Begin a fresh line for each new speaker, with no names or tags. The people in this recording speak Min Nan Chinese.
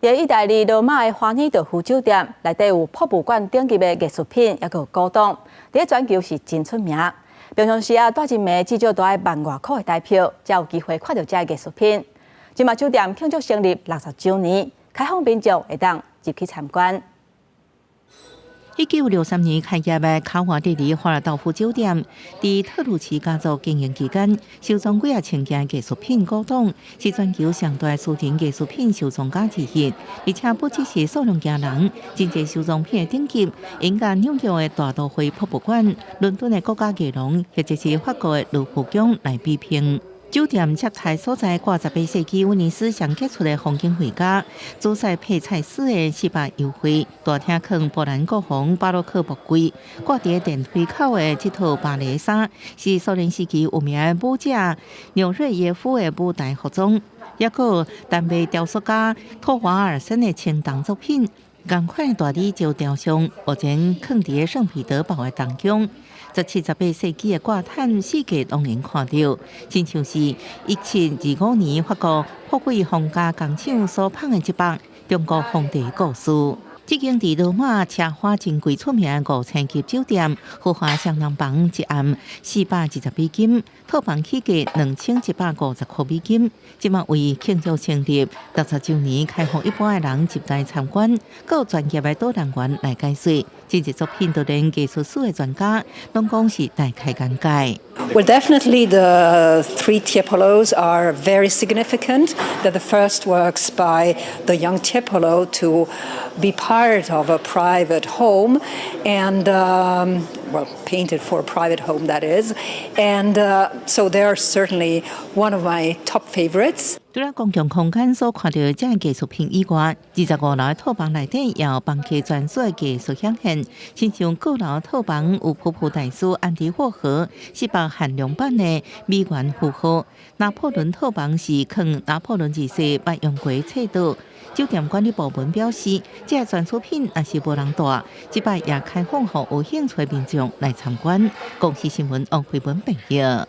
佇意大利羅馬的華爾道夫酒店內底有博物館等級的藝術品，抑閣有古董，佇全球是真出名。平常時啊，蹛一暝至少都愛萬外箍的台票，才有機會看著這个藝術品。這馬酒店慶祝成立60週年，開放民眾會當入去參觀。
1963年開業的卡瓦列里華爾道夫酒店，佇特魯奇家族經營期間，收藏幾仔千件藝術品古董，是全球上大私人藝術品收藏家之一。而且不只是數量驚人，真濟收藏品的等級，應佮紐約的大都會博物館、倫敦的國家藝廊，或者是法國的盧浮宮來比拼。酒店接待所在掛18世紀威尼斯上傑出的風景畫家朱塞佩蔡斯的四百油畫，大廳囥波蘭國王巴洛克木櫃，掛佇電梯口的這套芭蕾衫是蘇聯時期有名的舞者紐瑞耶夫的舞台服裝，抑閣丹麥雕塑家托瓦爾森的青銅作品，仝款的大理石雕像，目前囥佇聖彼得堡的冬宮。17、18世紀的掛毯，四界攏會看著，親像是1725年法國柏貴皇家工廠所縫的這幅中國皇帝故事。這間佇羅馬奢華真貴出名的五星級酒店，豪華雙人房一暗420美金，套房起價2150塊美金。這馬為慶祝成立60週年，開放一般的人入來參觀，閣有專業的導覽員來解說。這些作品都連藝術史的專家攏講是大開眼界。
Well, definitely the three Tiepolos are very significant. They're the first works by the young Tiepolo to be part of a private home and, well, painted for a private home, that is. And so they are certainly one of my top favorites.
除了公共空間所看著這藝術品以外，25樓的套房內底也有房客專屬的藝術顯現，親像閣樓套房有普普大師安迪霍荷四百限量版的美元符號，拿破崙套房是囥拿破崙二世捌用過冊桌。酒店管理部門表示，這个專屬品若是無人蹛，這擺也開放予有興趣的民眾來參觀。公視新聞王慧文編譯。